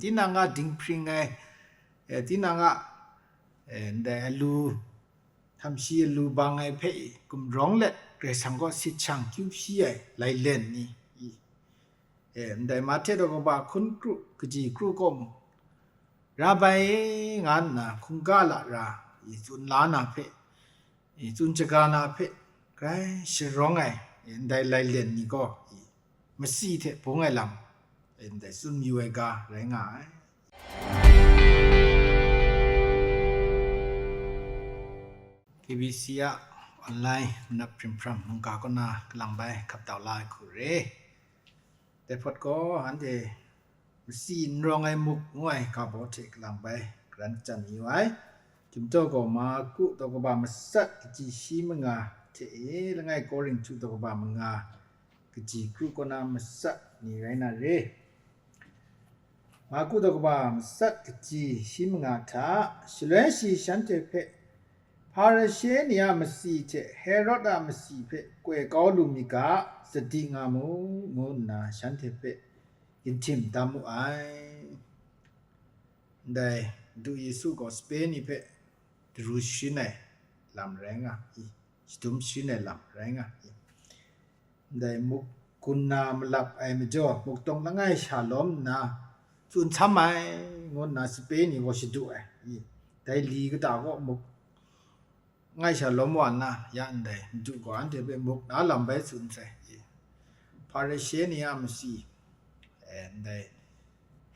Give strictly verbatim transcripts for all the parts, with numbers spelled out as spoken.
Tinang a dinghpring ai, eh, tinang a, eh, ndai alu, htam shi alu bang ai hpe gumrawng let Karai Kasang kaw sit shang kyu hpyi ai lailen ni, i, eh, ndai Mahte daw kaba hkun kru, kaji kru kaw mung, Rabai e, nga nna hkungga lara, i, tsun la na hpe, i, tsun shaga na hpe grai sharawng ai, i, ndai lailen ni gaw, i, masi hte bung ai lam, i, ndai tsun mayu ai ga rai nga ai. K B C a online manap hprim hpram mungga kaw na kalang bai hkap dau la ai hku re. Dai hpawt gaw, anhte masi n rawng ai muk ngu ai ga baw hte kalang bai karan kachyan mayu ai. Chyum taw gaw, Marku daw kaba matsat kaji shi manga hte e, langai Korinhtu daw kaba manga kaji kru kaw na matsat ni rai na re. Marku daw kaba matsat kaji shi manga hta, shaloi shi shanhte hpe, Hparishe ni a masi hte Herod a masi hpe koi kau lu mi ga, sadi nga mu, ngu nna shanhte hpe ginhtim tam mu ai. Ndai Madu Yesu gaw sape ni hpe daru sharin ai lam rai nga i, shadum sharin ai lam rai nga i. Ndai muk gun na malap ai majaw, muk tawng langai sha lawm nna, tsun htam ai, ngu nna sape ni gaw shadu ai. I, dai li kata gaw muk langai sha lawm wa nna, ya ndai Madu gaw anhte hpe muk na lam bai tsun sai. I, Hparishe ni a masi, eh, ndai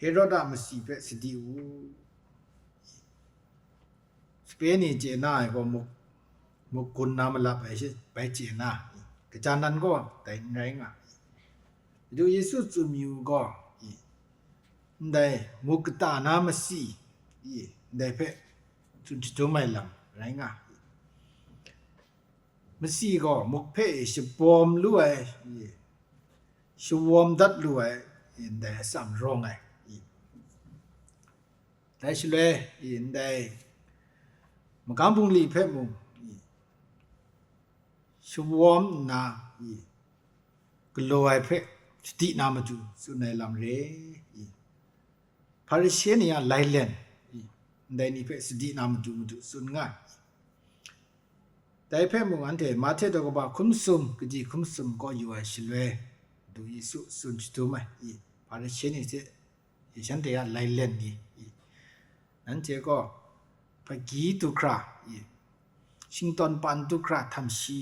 Herod a masi hpe sadi u. Sape ni chye na ai gaw muk, muk gun na malap ai shi bai chye na, kaja nan gaw dai n rai nga. Madu Yesu tsun mayu gaw, ndai muk kata na masi, ndai hpe tsun shadum ai lam rai nga. Masi gaw muk hpe shabawm lu ai, shawawm dat lu ai, ndai atsam rawng ai. Dai shaloi, i, ndai magam bungli hpe mung, i, shawawm nna, i, galaw ai hpe sadi na matu tsun ai lam re, i, Hparishe ni a lailen, i, ndai ni hpe sadi na matu matu tsun nga ai. Dai hpe mung anhte Mahte daw kaba hkum sum, kaji hkum sum kaw yu ai shaloi, Madu Yesu tsun shadum ai, i, Hparishe ni hte i, shanhte a lailen ni, i, nanhte gaw hpagyi du hkra, i, shingtawn pan du hkra htam shi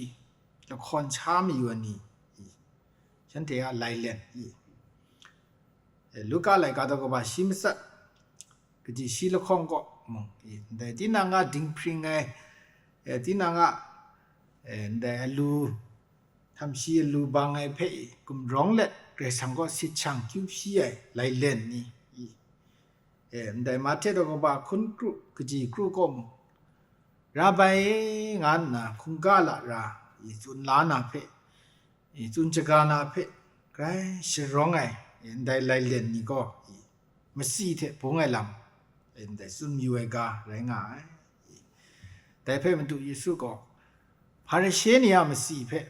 lahkawn sha mayu ai ni, i, shanhte a lailen, i, e, Luka laika daw kaba shi matsat, kaji shi lahkawng kaw mung, i, ndai tinang a dinghpring ai, e, tinang a, e, ndai alu, htam shi alu bang ai hpe gumrawng let Karai Kasang kaw sit shang kyu hpyi ai lailen ni, i, e, ndai Mahte daw kaba hkun kru, kaji kru kaw mung, Rabai e, nga nna hkungga lara, i, tsun la na hpe, i, tsun shaga na hpe grai sharawng ai, i, ndai lailen ni gaw, i, masi hte bung ai lam, ndai tsun mayu ai ga rai nga ai. Dai hpe Madu Yesu gaw, Hparishe ni a masi hpe,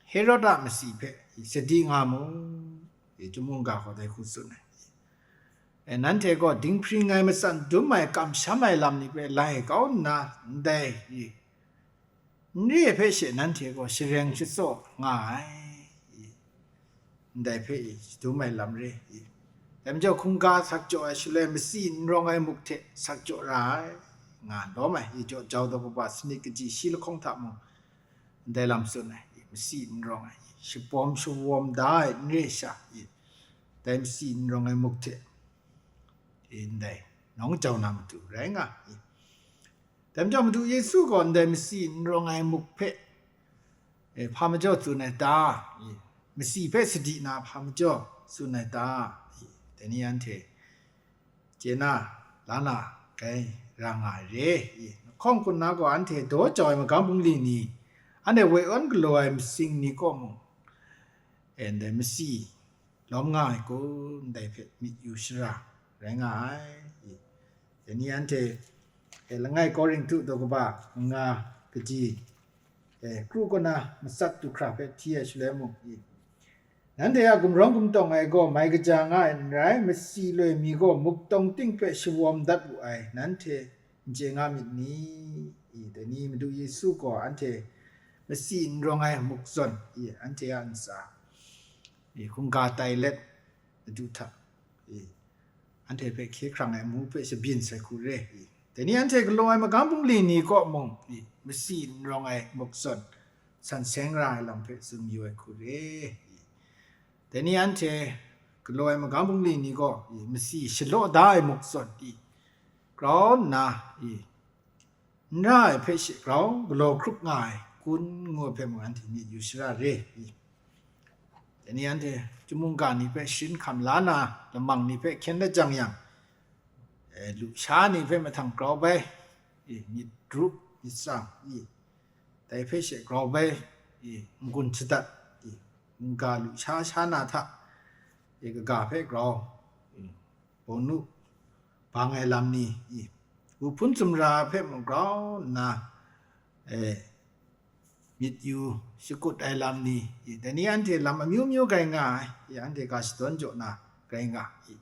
Herod a masi hpe, sadi nga mu, i, Chyum mungga gaw dai hku tsun ai. E, nanhte gaw dinghpring ai, matsan dum ai, kamsham ai lam ni hpe lai kau nna, ndai, i, n re ai hpe she nanhte gaw shareng shatsaw nga ai, i, ndai hpe, i, shadum ai lam re, i. Dai majaw hkungga sakjaw ai shaloi masi n rawng ai muk hte sakjaw ra ai, nga lawm ai, i, jaw jau daw kaba sanit kaji shi lahkawng hta mung, ndai lam tsun ai, i, masi n rawng ai, i, shabawm shawawm da ai n re sha, i, dai masi n rawng ai muk hte, i, ndai nawng jau na matu rai nga, i. Dai majaw Madu Yesu gaw ndai masi n rawng ai muk hpe, e, hpa majaw tsun ai ta? I, masi hpe sadi na hpa majaw tsun ai ta? I, dai ni anhte chye na, la na, grai ra nga ai re. I, lahkawng kun na gaw anhte daw jau ai magam bungli ni, anhte woi awn galaw ai masing ni kaw mung, e, ndai masi lawm nga ai kun, ndai hpe myit yu shara rai nga ai. I, dai ni anhte, e, langai Korinhtu daw kaba nga kaji, e, kru kaw na matsat du hkra hpe hti ai shaloi mung, i, Nanhte a gumrawng gumtawng ai gaw mai kaja nga ai n rai, masi loi mi gaw muktawng ting hpe shawawm dat wu ai, nanhte n chye nga myit ni? I, dai ni Madu Yesu gaw anhte masi n rawng ai muk zawn, i, anhte a ntsa, i, hkungga tai let, Madu hta, i, anhte hpe hkye hkrang ai amu hpe shabyin sai hku re. I, dai ni anhte galaw ai magam bungli ni kaw mung, i, masi n rawng ai muk zawn san seng ra ai lam hpe tsun yu ai hku re. I, dai ni anhte galaw ai magam bungli ni gaw, i, masi shalaw da ai muk zawn, i, grau nna, i, n ra ai hpe she grau galaw hkrup nga ai kun ngu ai hpe mung anhte myit yu shara re. I, dai ni anhte chyum mungga ni hpe sharin hkam la na, lamang ni hpe hkyen dat jang yang, e, lusha ni hpe mahtang grau bai, i, myit rup, myit tsang, i, dai hpe she grau bai, i, n-gun shadat, i, mungga lusha sha na hta, i, kaga hpe grau, i, bawnu bang ai lam ni, i, wuhpun sumra hpe mung grau nna, e, myit yu shakut ai lam ni, i, dai ni anhte lam amyu myu grai nga ai, i, anhte ga shadawn jaw na grai nga, i,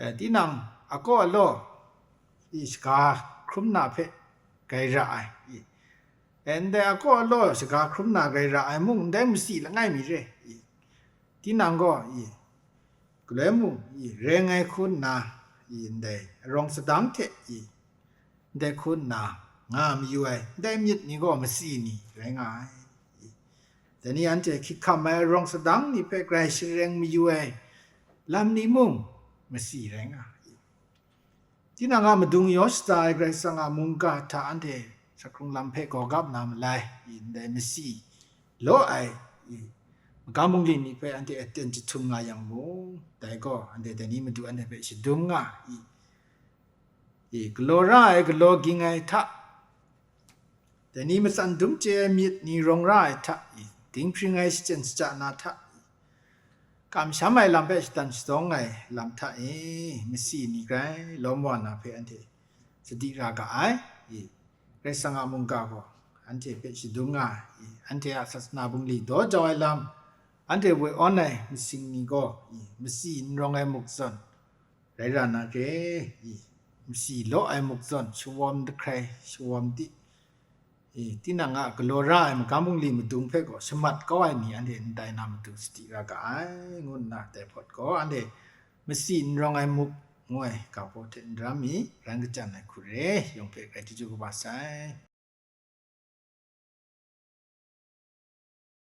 e, tinang akaw alaw, i, shaga hkrum na hpe grai ra ai, i, e, ndai akaw alaw shaga hkrum na grai ra ai mung, ndai masi langai mi re, i, tinang gaw, i, galoi mung, i, reng ai hku nna, i, ndai arawng sadang hte, i, ndai hku nna nga mayu ai, ndai myit ni gaw masi ni rai nga ai. Dai ni anhte hkik hkam ai arawng sadang ni hpe grai shareng mayu ai lam ni mung masi rai nga ai. Tinang a madung yaw shada ai Karai Kasang a mungga hta anhte sakhkrung lam hpe gawgap na malai, i, ndai masi law ai, i, magam bungli ni hpe anhte aten jahtum nga yang mung, dai gaw anhte dai ni Madu anhte hpe shadum nga, i, i, galaw ra ai, galaw ging ai hta, dai ni matsan dum chye ai myit ni rawng ra ai hta, i, dinghpring ai shachyen shaja na hta, i, kamsham ai lam hpe shatan shadawng ai lam hta e, masi ni grai lawm wa na hpe anhte sadi ra ga ai. I, Karai Kasang a mungga gaw anhte hpe shadum nga ai. I, anhte a sasana bungli daw jau ai lam, anhte woi awn ai masing ni gaw, i, masi n rawng ai muk zawn rai ra na re. I, masi law ai muk zawn shawawm dahkrai, shawawm di, i, tinang a galaw ra ai magam bungli madung hpe gaw shamat kau ai ni anhte n tai na matu sadi ra ga ai, ngu nna dai hpawt gaw anhte masi n rawng ai muk ngu ai ga baw hte n ram mi, ran kachyan ai hku re, yawng hpe grai chyeju kaba sai.